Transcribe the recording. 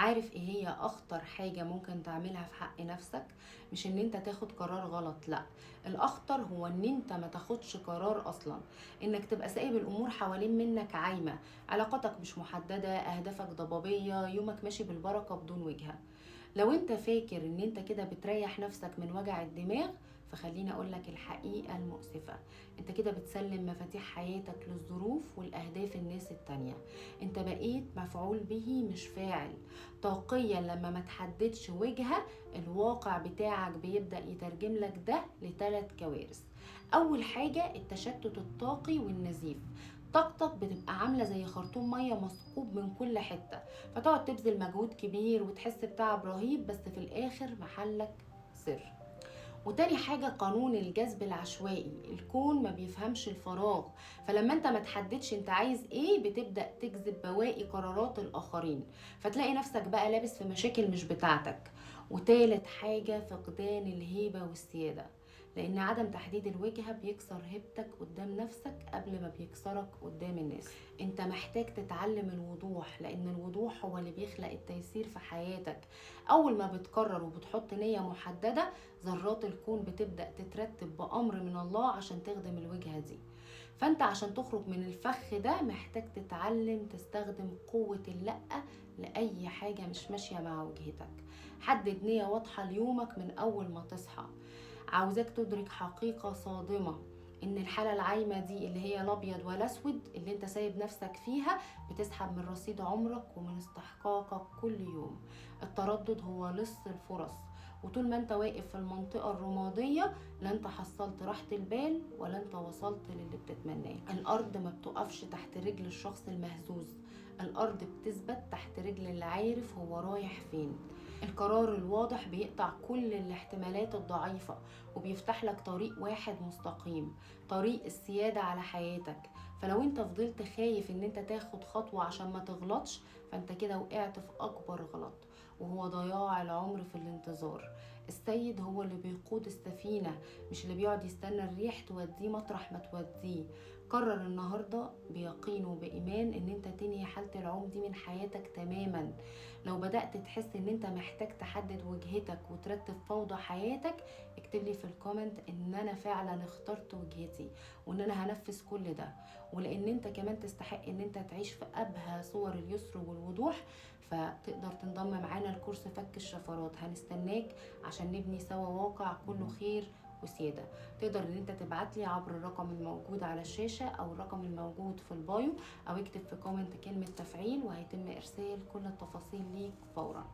عارف ايه هي اخطر حاجة ممكن تعملها في حق نفسك؟ مش ان انت تاخد قرار غلط، لا، الاخطر هو ان انت ما تاخدش قرار اصلا، انك تبقى سايب الامور حوالين منك عايمة، علاقاتك مش محددة، اهدافك ضبابية، يومك ماشي بالبركة بدون وجهة. لو انت فاكر ان انت كده بتريح نفسك من وجع الدماغ، فخليني اقولك الحقيقة المؤسفة، انت كده بتسلم مفاتيح حياتك للظروف والاهداف الناس التانية. انت بقيت مفعول به مش فاعل. طاقيا لما ما تحددش وجهة، الواقع بتاعك بيبدأ يترجم لك ده لثلاث كوارث. اول حاجة التشتت الطاقي والنزيف. طاقتك بتبقى عاملة زي خرطوم مية مثقوب من كل حتة، فتقعد تبذل مجهود كبير وتحس بتعب رهيب، بس في الآخر محلك سر. وتاني حاجة قانون الجذب العشوائي. الكون ما بيفهمش الفراغ، فلما انت ما تحددش انت عايز ايه بتبدأ تجذب بواقي قرارات الآخرين، فتلاقي نفسك بقى لابس في مشاكل مش بتاعتك. وتالت حاجة فقدان الهيبة والسيادة، لأن عدم تحديد الوجهة بيكسر هيبتك قدام نفسك قبل ما بيكسرك قدام الناس. انت محتاج تتعلم الوضوح، لأن الوضوح هو اللي بيخلق التيسير في حياتك. أول ما بتقرر وبتحط نية محددة، ذرات الكون بتبدأ تترتب بأمر من الله عشان تخدم الوجهة دي. فانت عشان تخرج من الفخ ده محتاج تتعلم تستخدم قوة اللأ لأي حاجة مش ماشية مع وجهتك. حدد نية واضحة ليومك من أول ما تصحى. عاوزاك تدرك حقيقة صادمة، إن الحالة العايمة دي اللي هي الأبيض ولا أسود اللي انت سايب نفسك فيها بتسحب من رصيد عمرك ومن استحقاقك كل يوم. التردد هو لص الفرص، وطول ما انت واقف في المنطقة الرمادية لا انت حصلت راحة البال ولا انت وصلت للي بتتمناه. الأرض ما بتقفش تحت رجل الشخص المهزوز، الأرض بتثبت تحت رجل اللي عارف هو رايح فين. القرار الواضح بيقطع كل الاحتمالات الضعيفة وبيفتح لك طريق واحد مستقيم، طريق السيادة على حياتك. فلو انت فضلت خايف ان انت تاخد خطوة عشان ما تغلطش، فانت كده وقعت في أكبر غلط، وهو ضياع العمر في الانتظار. السيد هو اللي بيقود السفينة، مش اللي بيقعد يستنى الريح توديه مطرح ما توديه. قرر النهاردة بيقين وبإيمان ان انت تنهي حالة العوم دي من حياتك تماما. لو بدأت تحس ان انت محتاج تحدد وجهتك وترتب فوضى حياتك، اكتب لي في ال comment ان انا فعلا اخترت وجهتي وان انا هنفذ كل ده. ولان انت كمان تستحق ان انت تعيش في ابهى صور اليسر والوضوح، فتقدر تنضم معانا لكورس فك الشفرات. هنستناك عشان نبني سوا واقع كله خير وسيادة. تقدر ان انت تبعت لي عبر الرقم الموجود على الشاشة او الرقم الموجود في ال bio، او اكتب في comment كلمة تفعيل وهيتم ارسال كل التفاصيل ليك فورا.